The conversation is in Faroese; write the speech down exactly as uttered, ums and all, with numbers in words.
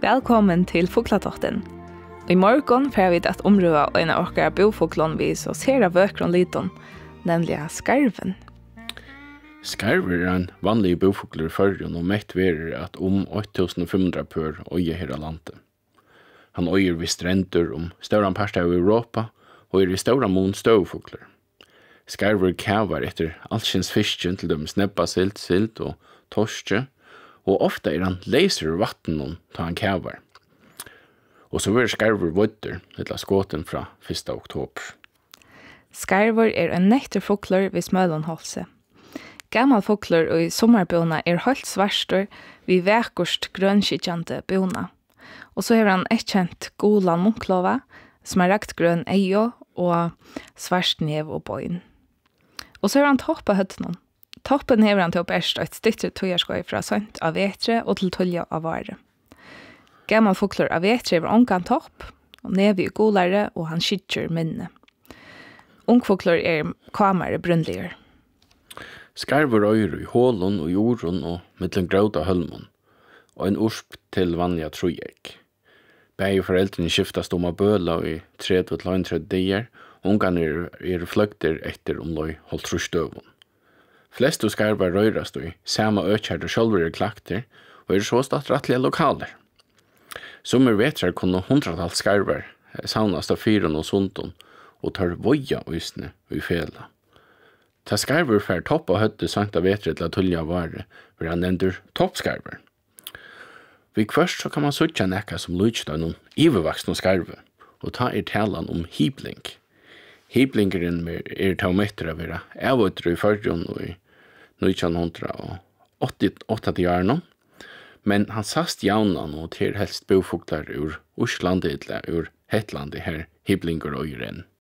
Vælkomin til Fuglatáttin. Í morgun fara vit at umrøða ein av okkara búfuglum við so sera vøkrum litum, nemliga skarvin. Skarvur er ein vanligur búfuglur í Føroyum, og mett verður, at um eitt túsund og fimm hundrað pør eiga her á landi. Hann eigur við strendur um stóran part av Europa og er í stóran mun støðufuglur. Skarvur kavar eftir alskyns fiski, til dømis nebbasild, sild og toski, og ofta er hann leysur úr vatninum, tá hann kavar. Og so verður skarvur veiddur, ella skotin, frá fyrsta oktober. Skarvur er ein nettur fuglur við smølum hálsi. Gamal fuglur í summarbúna er heilt svartur við vakurt grønskyggjandi búna. Og so hevur hann eyðkent gulan munklova, smaragdgrøn eygu og svart nev og bein. Og so hevur hann topp á høvdinum. Toppin hevur hann tó bert eitt styttri tíðarskeið, frá seint á vetri og til tíðliga á vári. Gamal fuglur á vetri hevur ongan topp, og nevið er gulari, og hann skyggir minni. Ungfuglur er kámari brúnligur. Skarvur eigur í holum, í urum og millum grót á hólmum. Ein urp til vanliga trý egg. Bæði foreldrini skiftast um at bøla í tretivu til einogtretivu dagar. Ungarnir eru, eru fløgdir eftir umleið hálvtrýss døgum. Flestu skarvar reiðrast í sama øki, har teir sjálvir eru klaktir, og eru sostatt rættiliga lokalir. Summir vetrar kunnu hundraðtals skarvar, eh, savnast á firðum og sundum, og teir veiða eisini í felag. Tá skarvur fær topp á høvdið seint á vetri ella tíðliga á vári, verður hann nevndur toppskarvur. Viðhvørt so kann mann síggja nakað, sum líkist einum yvirvaksnum skarvi, og tá er talan um hybling. Hyblingurin er, er tó mettur at vera avveiddur í Føroyum í nítjan hundrað og áttaoghálvtrýss, men hann sæst javnan, og tað er helst búfuglar úr Íslandi ella úr Hetlandi, har hyblingur eigur enn.